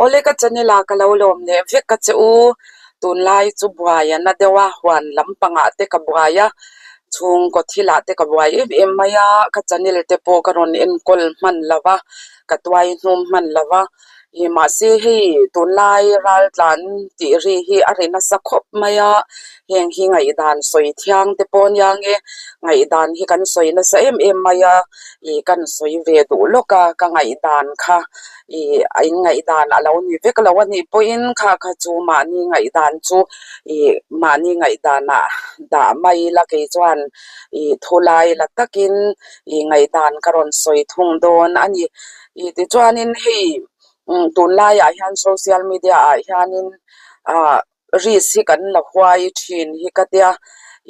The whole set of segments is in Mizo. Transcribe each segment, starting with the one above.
Awle ka channel ah ka lo lawm leh vek a che u, tunlai chu buai a na deuh a, huan lampangah te ka buai a, chhungkaw thilah te ka buai em em mai a, ka channel te pawh ka rawn enkawl hman lo va, ka tuai hnum hman lo va, ih mahse hei tunlai raltlan tih ri hi a ri nasa khawp mai a, heng hi ngaihdan sawi thiang te pawh nia nge ngaihdan hi kan sawi nasa em em mai a, ih kan sawi ve duh lawk a, ka ngaihdan kha. Ih a inngaihdan a lo ni vek lo a nih pawhin kha kha chu mahni ngaihdan chu ih mahni ngaihdanah dah mai ila kei chuan ih thu lai la takin ih ngaihdan ka rawn sawi thung dawn a ni. Ih tichuanin hei tunlaiah hian social media ah hianin ah Risk hi kan la huai thin hi ka tia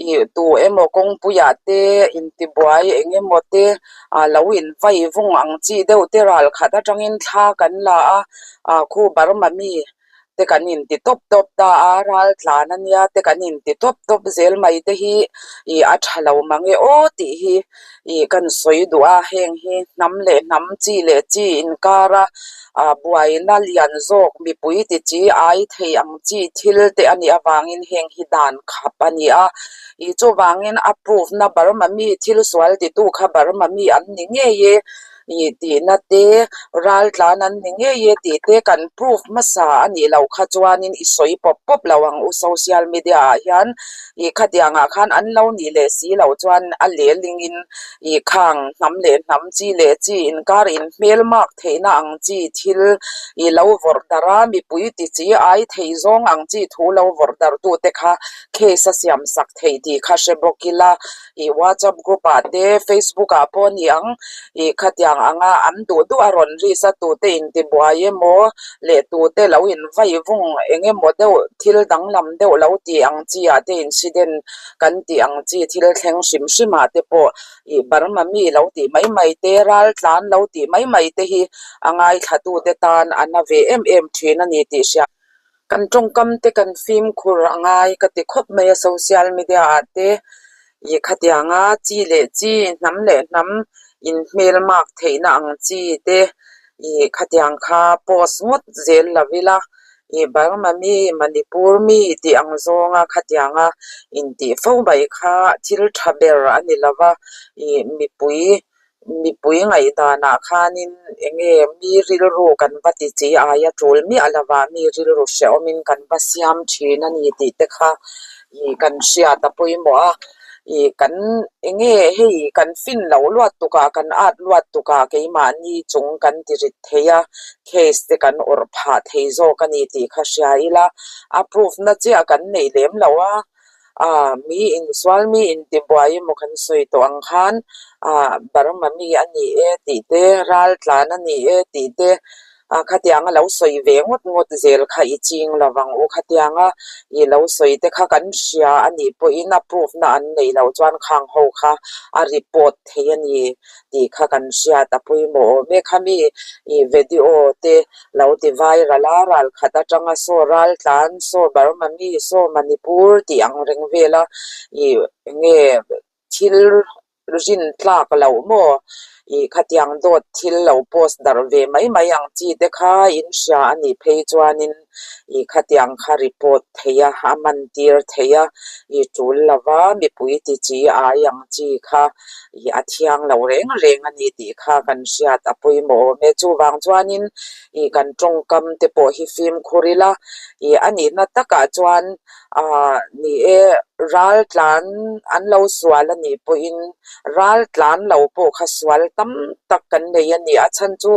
ih tu emaw kawngpuiah te intibuai eng emaw te ah lo in vai vung ang chi deuh te ral khat atangin thla kan la a ah khu Burma mi te kan inti tawp tawp ta a ral tlan ania te kan inti tawp tawp zel mai te hi ih a tha lo mang e aw tih hi ih kan sawi duh a heng hi hnam leh hnam chi leh chi inkar a ah buaina lian zawk mipui ti chi ai thei ang chi thil te a nih avangin heng hi dan khap a ni a ih chuvangin a proof na Burma mi thil sual titu kha Burma mi an ni ngei e ih tihna te ral tlan an ni ngei e tih te kan proof hmasa a nih loh kha chuanin i sawi pawp pawp lo ang u social media ah hian. Ih khatiangah khan an lo nih leh si loh chuan a lelingin ih khang hnam leh hnam chi leh chi inkar inhmel mak theihna ang chi thil ih lo vawrh darh a, mipui ti chi ai thei zawng ang chi thu lo vawrh darh tute kha case a siam sak theih tih kha hre bawk ila. Ih WhatsApp group ah te Facebook ah pawh a ni ang ih khatiang anga an duh duh a rawn risk a tute intibuai emaw leh tute lo invai vung eng emaw deuh thil danglam deuh lo tih ang chi ah te incident kan tih ang chi thil thleng hrim hrim ah te pawh ih Burma mi lo tih mai mai te ral tlan lo tih mai mai te hi a ngaithla tute tan a na ve em em thin a ni tih hria. Kan tawngkam te kan fimkhur a ngai ka ti khawp mai a social media ah te ih khatianga chi leh chi hnam leh hnam inhmelmak theihna ang chi te ih khatiang kha post ngawt zel lo ila ih Burma mi Manipur mi tih ang zawnga khatianga intih fo mai kha thil tha ber a ni lo va ih mipui Mipui ngaihdanah khanin eng nge mi rilru kan va ti chi aia tul miah lova mi rilru hrehawmin kan va siam thin a ni tih te kha ih kan hriat a pawimawh a, ih kan eng nge hei kan fin loh luat tukah kan at luat tukah keimahni chung kan ti rit thei a, case te kan awrh phah thei zawk a ni tih kha hria ila, a proof na chiah kan neih lem lo a. Ah mi insual mi intibuai emaw kan sawi tawh ang khan ah Burma mi a ni e tih te ral tlan a ni e tih te ah khatianga lo sawi ve ngawt ngawt zel kha i ching lo vang u khatianga i lo sawi te kha kan hria a nih pawhin a proof na an neih loh chuan khang ho kha a report thei a ni tih kha kan hriat a pawimawh awm e khami ih video te Lo ti viral a, ral khat atanga saw ral tlan, saw Burma mi, saw Manipur tih ang reng vela ih enge thil rin tlak loh maw ih khatiang dawt thil lo post darh ve mai mai ang chi te kha in hria a nih phei chuanin ih khatiang kha report thei a, a man tir thei a, ih tul lova mipui ti chi ai ang chi kha. ih a thiang lo reng reng a ni tih kha kan hriat a pawimawh awm e. Chuvang chuanin ih kan tawngkam te pawh hi fimkhur ila ih a nihna takah chuan ah ni e ral tlan an lo sual a nih pawhin ral tlan lo pawh kha sual tam tak kan nei a ni. A chhan chu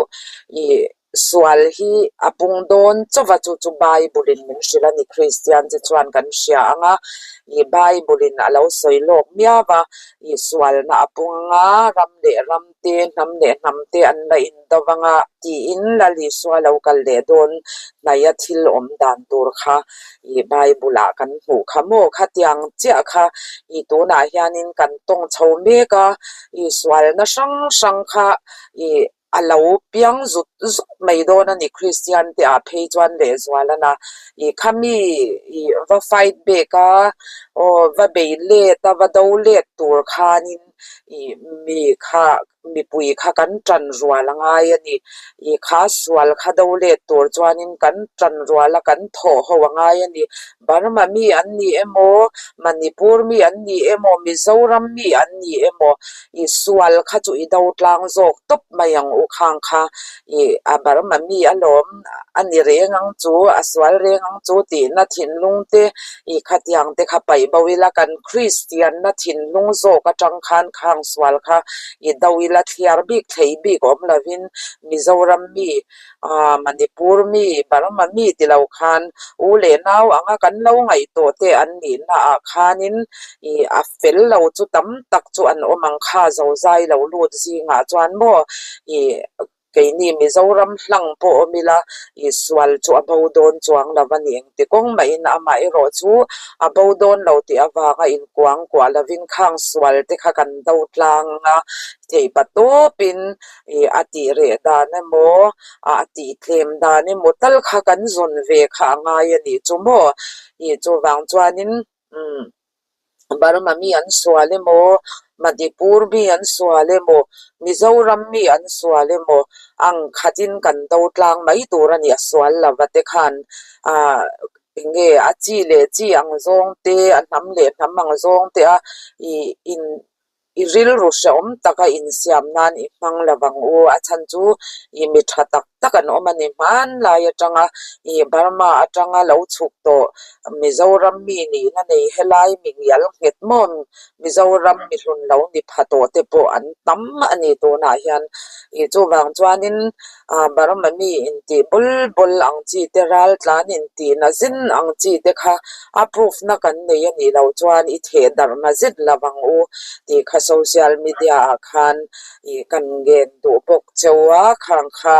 ih Sual hi a pung dawn chauh a, chu chu Bible in min hrilh a ni. Kristian te chuan kan hria ang a, ih Bible in a lo sawi lawk miau a, ih sualna a pung ang a, ram leh ram te, hnam leh hnam te an la indo vang a, tiin Lal Isua lo kal leh dawn hnaia thil awm dan tur kha ih Bible ah kan hmuh kha maw? Khatiang chiah kha ih tunah hianin kan tawng chho mek a, ih sualna hrang hrang kha ih A lo piang zut zut mai dawn a ni Kristian te ah phei chuan lehzual a na ih khami ih va fight back a aw va bei let a va do let tur khanin ih mi kha. mipui kha kan tan rual a ngai a ni. Ih kha sual kha do let tur chuanin kan tan rual a kan thawh ho a ngai a ni. Burma mi an ni emaw, Manipur mi an ni emaw, Mizoram mi an ni emaw, ih sual kha chu i do tlang zawk tawp mai ang u khang kha. Ih a Burma mi alawm a ni reng ang chu, a sual reng ang chu tihna thinlung te ih khatiang te kha paih bo ila kan Kristianna thinlung zawk atang khan khang sual kha i do ila thliar bik thlei bik awm lovin Mizoram mi ah Manipur mi Burma mi ti lo khan u leh nau anga kan lo ngaihtuah te an nihna ah khanin ih a fel lo chu tam tak chu an awm ang kha zozai lo lut zingah chuan maw ih Keini Mizoram hlang pawh awm ila, i sual chu a bo dawn chuang lo a ni. Engti kawng mahin amaherawh chu a bo dawn lo tih avanga inkuang kuah lovin khang sual te kha kan do tlang a, theihpa tawpin i a tih reh dan emaw, a tih tlem dan emaw tal kha kan zawn ve kha a ngai a nih chu maw? I chuvang chuanin umm. Burma mi an sual emaw, Manipur mi an sual emaw, Mizoram mi an sual emaw ang khatin kan do tlang mai tur a ni a sual lova te khan ah eng nge a chi leh chi ang zawng te, a hnam leh hnam ang zawng te a ih in I rilru hrehawm taka insiam nan i hmang lo vang u. A chhan chu i mi tha tak tak an awm a ni. Hmanlai atanga i Burma atanga lo chhuk tawh Mizoram mi nihna nei helai mi ngial nghet maw Mizoram mi hlun lo ni pha tawh te pawh an tam a ni tunah hian. I chuvang chuanin Burma mi intih bul bul ang chi te ral tlan intih na zin ang chi te kha a proof na kan nei a nih loh chuan i theh darh na zet lo ang u tih kha social media ah khan ih kan ngen duh bawk cheu a, khang kha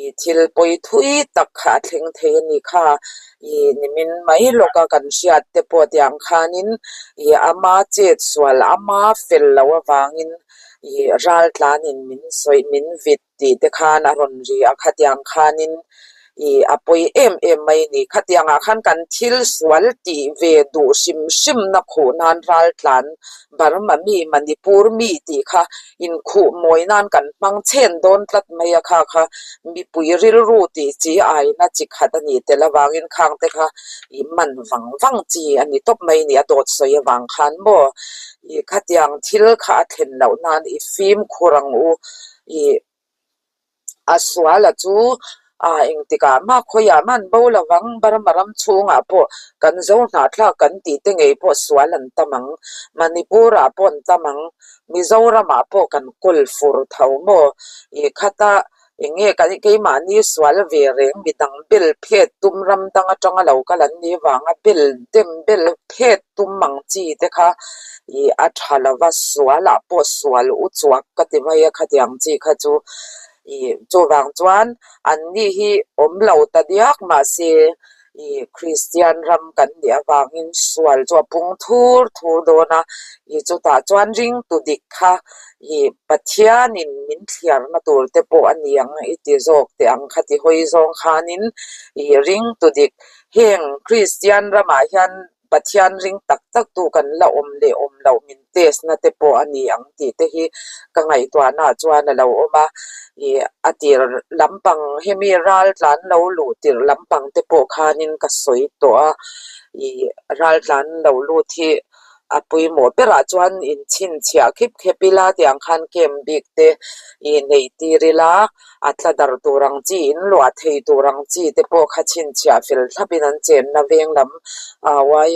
ih thil pawi thui tak kha a thleng thei a ni kha ih nimin mai lawka kan hriat te pawh tiang khanin ih ama chet sual ama fel loh avangin ih ral tlanin min sawi min vit. tih te khan a rawn ri a, khatiang khanin ih a pawi em em mai a ni. Khatiangah khan kan thil sual tih ve duh hrim hrim na khuh nan raltlan Burma mi Manipur mi tih kha inkhuh mawi nan kan hmang chhen dawn tlat mai a, kha kha mipui rilru tih chi aina chi khat a ni tel avangin khang te kha ih man vang vang chi a ni tawp mai a ni, a dawt sawi avang khan maw ih khatiang thil kha a thlen loh nan i fimkhur ang u. Ih a suala chu ah engtikah mah khawiah mah an bo lo vang, Burma ram chhungah pawh kan zo hnahthlak kan tih te ngei pawh sual an tam ang, Manipur ah pawh an tam ang, Mizoramah pawh kan kawl fur tho maw? Ih khata eng nge kan keimahni sual ve reng midang bel phet tum ram dang atanga lo kal an nih vanga bel dem bel phet tum ang chi te kha ih a tha lova sualah pawh sual u chuak ka ti mai a khatiang chi kha chu ih chuvang chuan an ni hi awm lo ta diak mahse ih Kristian ram kan nih avangin sual chu a pung thur thur dawn a ih chutah chuan ringtu dik kha ih Pathianin min thliarna tur te pawh a ni ang i ti zawk teh ang khati hawi zawng khanin ih ringtu dik heng Kristian ramah hian Pathian ring tak tak tu kan la awm leh awm loh min test na te pawh a ni ang tih te hi ka ngaihtuahna ah chuan a lo awm a, ih a tir lampang hemi ral tlan lo luh tirh lampang te pawh khanin ka sawi tawh a, ih ral tlan lo lut hi a pawimawh berah chuan inchhinchhiah khep khep ila tiang khan camp bik te ih neih tir ila. A tla dar tur ang chi, in luah thei tur ang chi te pawh kha chhinchhiah fel thlapin an chenna veng lam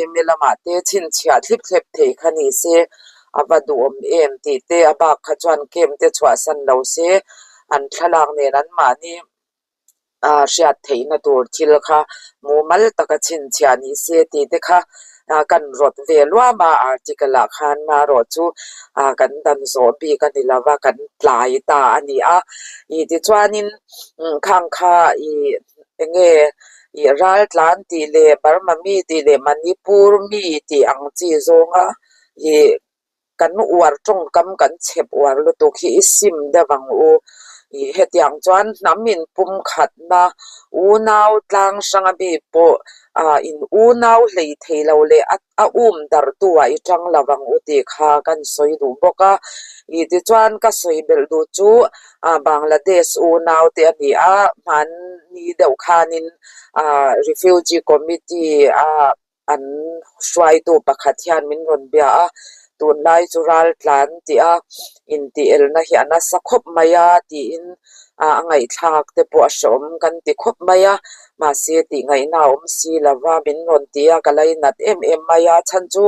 yma lamah te chhinchhiah thlip thlep thei kha ni se a va duhawm em tih te a bak kha chuan camp te chhuahsan lo se an thlalak nen anmahni hriat theihna tur thil kha mumal taka chhinchhiah ni se tih te kha kan rawt ve luam a article ah khan marawh chu kan dan zawh bik a ni lo va kan tlai ta a ni a ih tichuanin khang kha ih eng nge ih ral tlan tih leh Burma mi tih leh Manipur mi tih ang chi zawnga ih Kan uar tawngkam kan chhep uar lutuk hi i sim deuh ang u. Ih hetiang chuan hnam in pumkhatna unau tlang hranga mi pawh ah in unau hlei thei lo leh a a um darh tu ah i tang lo ang u tih kha kan sawi duh bawk a. Ih tichuan ka sawi belh duh chu ah Bangladesh unau te a ni a, hmanni deuh khanin ah refugee committee ah an hruaitu pakhat hian min rawn bia a, tunlai chu ral tlan tih a intih elna hi a nasa khawp mai a tiin a ngaihthlak te pawh a hrehawm kan ti khawp mai a, mahse tih ngaihna a awm si lo va min rawn ti a, ka lainat em em mai a, chhan chu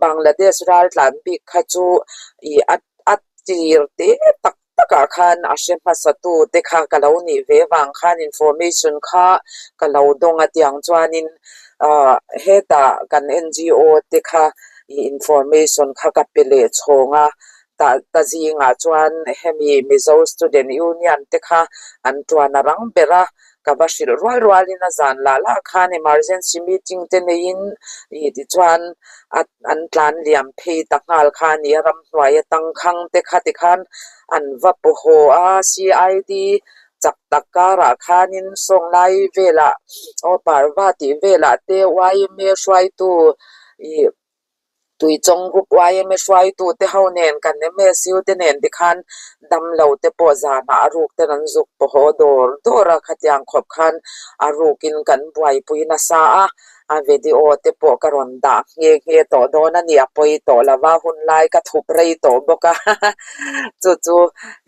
Bangladesh ral tlan bik kha chu ih a a tir te tak takah khan a hre hmasa tu te kha ka lo nih ve vang khan information kha ka lo dawng a tiang chuanin ah hetah kan N_G_O te kha ih information kha ka pe leh chhawng a tah ta zingah chuan hemi Mizo Student Union te kha an tuan a rang ber a ka va hrilh rual rualin a zan lah lah khan emergency meeting te neiin ih tichuan a an tlan liam phei ta nghal kha a ni a ramhnuai a tangkhang te kha tikhan an va paw haw a C_I_D chak tak karah khanin sawnglai velah aw parva tih velah te Y_M_A hruaitu ih. Tuichawng Group yma hruaitu te ho nen kan MSU te nen tikhan damlo te pawh zanah a ruk ten an zuk pawh haw dawr dawr a, khatiang khawp khan a rukin kan buaipui nasa a, a video te pawh ka rawn dah nghe nghe tawh dawn a ni, a pawi tawh lo va, hun lai ka thup rei tawh bawk a chu chu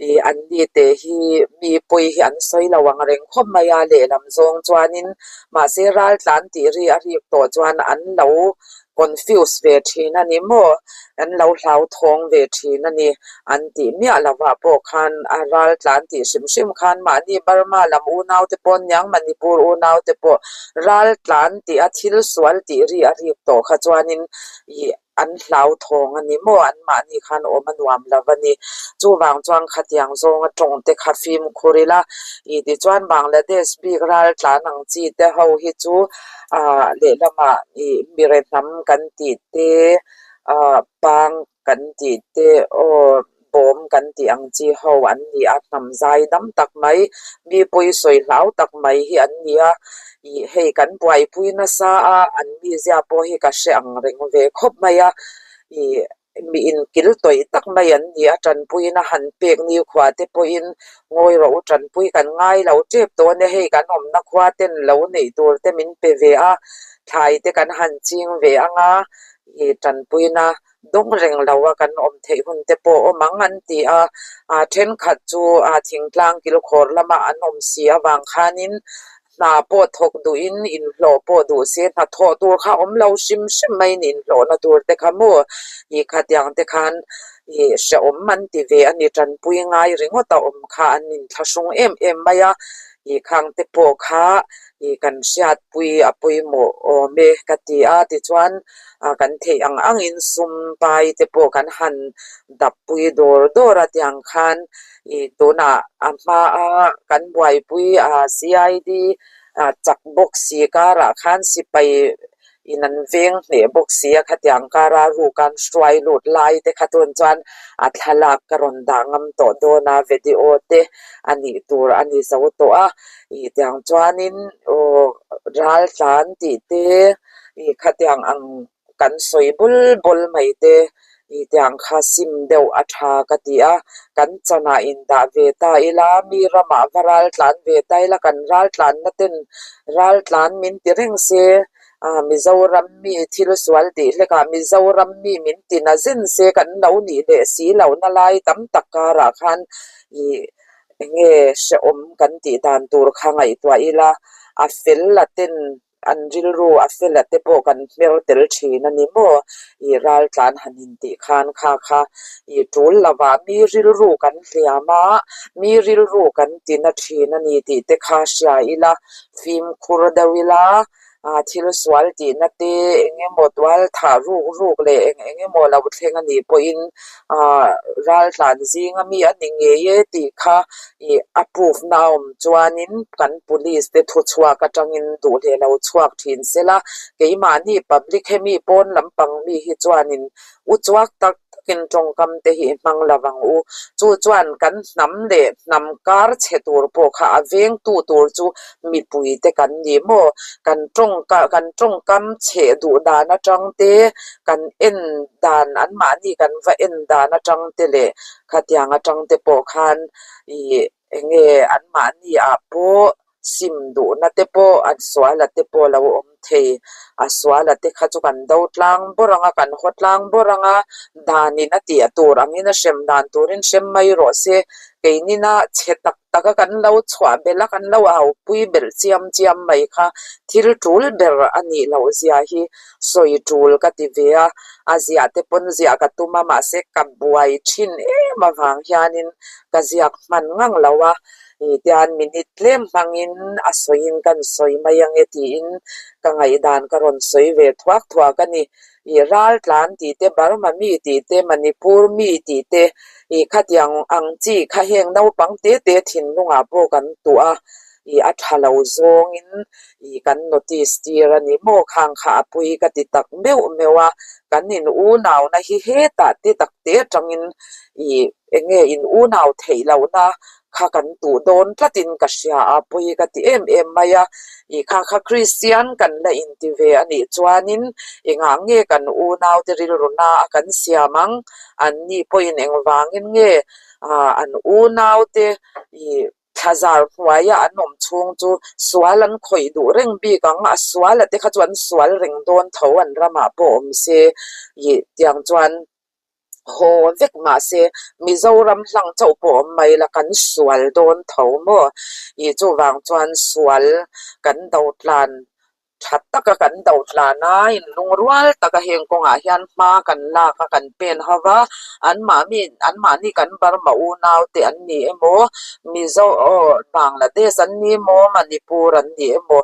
ih an ni te hi mi pawi hi an sawi lo ang reng khawp mai a, lehlam zawng chuanin mahse raltlan tih ri a rik tawh chuan an lo Confuse ve thin a ni maw? An lo hlauthawng ve thin a ni. An tih miah lovah pawh khan a ral tlan tih hrim hrim khan mahni Burma lam unaute pawh niang Manipur unaute pawh ral tlan tih a thil sual tih ri a rik tawh kha chuanin ih an hlauthawng a ni maw? An mahni khan awm a nuam lo a ni. Chuvang chuan khatiang zawnga tawng te kha fimkhur ila ih tichuan Bangladesh bik ral tlan ang chi te ho hi chu ah lehlamah ih mire hnam kan tih te ah pang kan tih te aw bawm kan tih ang chi ho an ni a hnam zai dam tak mai mi pawi sawi hlau tak mai hi an ni a ih hei kan buaipui nasa a an mizia pawh hi ka hre ang reng ve khawp mai a ih. Mi inkil tawih tak mai an ni a, tanpuina han pek ni khua te pawhin ngawi rawh u tanpui kan ngai lo tep dawn e, hei kan awmna khua ten lo neih tur te min pe ve a, thlai te kan han ching ve ang a, ih tanpuina dawng reng lo a kan awm theih hun te pawh awm ang an ti a, ah thenkhat chu ah thingtlang kilkhawr lama an awm si avang khanin Hna pawh thawk duhin inhlawh pawh duh se hna thawh tur kha awm lo hrim hrim mai ni inhlawhna tur te kha maw ih khatiang te khan ih hrehawm an ti ve a ni tanpui ngai ringawt a awm kha an inthlahrung em em mai a ih khang te pawh kha ih kan hriatpui a pawimawh awm e ka ti a tichuan ah kan theih ang angin sum pai te pawh kan han dap pui dawr dawr a tiang khan Ih tunah a hmaa kan buaipui a CID ah chak bawk si karah khan sipai in an veng hneh bawk si a khatiang kara ruk an hruai lut lai te kha tun chuan a thlalak ka rawn dah ngam tawh dawn a video te a nih tur a ni zo tawh a ih tiang chuanin aw ral tlan tih te ih khatiang ang kan sawi bul bul mai te ih tiang kha sim deuh a tha ka ti a, kan chanah indah ve ta ila mi ramah va ral tlan ve ta ila kan ral tlanna ten ral tlan min ti reng se ah Mizoram mi thil sual tih hlekah Mizoram mi min ti na zen se kan lo nih leh si lohna lai tam tak karah khan ih eng nge hrehawm kan tih dan tur kha ngaihtuah ila a fel la ten An rilru a fela te pawh kan hmer tel thin a ni maw? Ih ral tlan han intih khan kha kha ih tul lovah mi rilru kan hliam a, mi rilru kan ti na thin a ni tih te kha hria ila, fimkhur deuh ila, ah thil sual tihna te eng emaw tual thah ruk ruk leh eng eng emaw lo thleng a nih pawhin ah ral tlan zinga mi a ni ngei e tih kha ih a proof na a awm chuanin kan police te thu chhuak atangin duh leh lo chhuak thin sela keimahni public hemi pawn lampang mi hi chuanin u chuak tak takin tawngkam te hi hmang lo ang u chu chuan kan hnam leh hnam kar chhe tur pawh kha a vengtu tur chu mipui te kan ni maw kan tawng. Tawngka kan tawngkam chheh duh dan atang te, kan en dan anmahni kan va en dan atang te leh khatiang atang te pawh khan ih eng nge anmahni ah pawh sim duhna te pawh an sual a te pawh a lo awm thei. A sual a te kha chu kan do tlang bawr ang a, kan haw tlang bawr ang a, danin a tih tur angin a hrem dan turin hrem mai rawh se. Keinina chhe tak taka kan lo chhuah belh a, kan lo aupui belh chiam chiam mai kha thil tul ber a nih loh zia hi sawi tul ka ti ve a, a ziah te pawn ziah ka tum a, mahse ka buai thin em avang hianin ka ziak hman ngang lo a, ih tian minute tlem hmangin a sawiin kan sawi mai ange tiin ka ngaihdan ka rawn sawi ve thuak thuak a ni. Ih Raltlan tih te, Burma mi tih te, Manipur mi tih te, ih khatiang ang chi kha heng naupang te te thinlungah pawh kan tuah a, ih a tha lo zawngin ih kan notice tir a ni maw khang kha a pui ka ti tak meuh meuh a, kan in unauna hi hetah te tak te atangin ih eng nge in unau theih lohna kha kan tuh dawn tlatin ka hria a, pawi ka ti em em mai a, ih kha kha Kristian kan la inti ve a nih chuanin engah nge kan unaute rilru na a kan siam ang, an ni pawhin engvangin nge ah an unaute ih thlazar hnuaia an awm chhung chu sual an khawih duh reng bik ang, a sual a te kha chu an sual reng dawn tho an ramah pawh awm se ih tiang chuan. Haw vek mahse Mizoram hlang chauh pawh awm mai la kan sual dawn tho maw? Ih chuvang chuan sual kan do tlan tha taka kan do tlan a, inlungrual taka heng kawngah hian hma kan lak a kan pen ho va, anmahni anmahni kan Burma unau te an ni emaw Mizo aw Bangladesh an ni emaw Manipur an ni emaw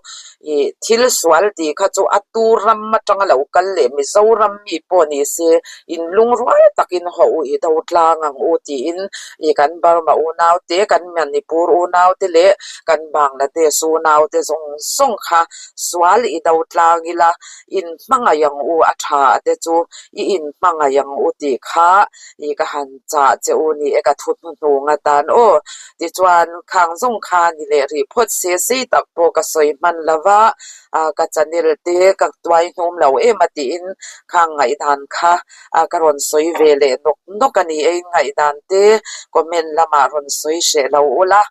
Ih, thil sual tih kha chu a tu ram atanga lo kal leh Mizoram mi pawh ni se, in lungrual takin haw u i do tlang ang u tiin ih kan Burma unaute, kan Manipur unaute leh kan Bangladesh unaute zawng zawng kha sual i do tlang ila in hmangaih ang u a tha te chu i in hmangaih ang u tih kha ih ka han chah che u ni e ka thu hnuhnung atan aw. Tichuan, khang zawng kha ni leh rih phawt se sei tak pawh ka sawi hman lo va, ka channel te ka tuai hnum lo em a tiin khang ngaihdan kha ka rawn sawi ve leh nawk nawk a ni e. In ngaihdan te comment lamah rawn sawi hreh lo ula,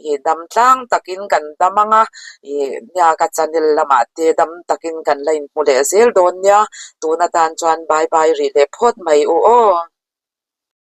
ih dam tlang takin kan dam ang a, ih nia ka channel lamah te dam takin kan la inhmu leh zel dawn nia, tun atan chuan bye bye rih leh phawt mai u aw.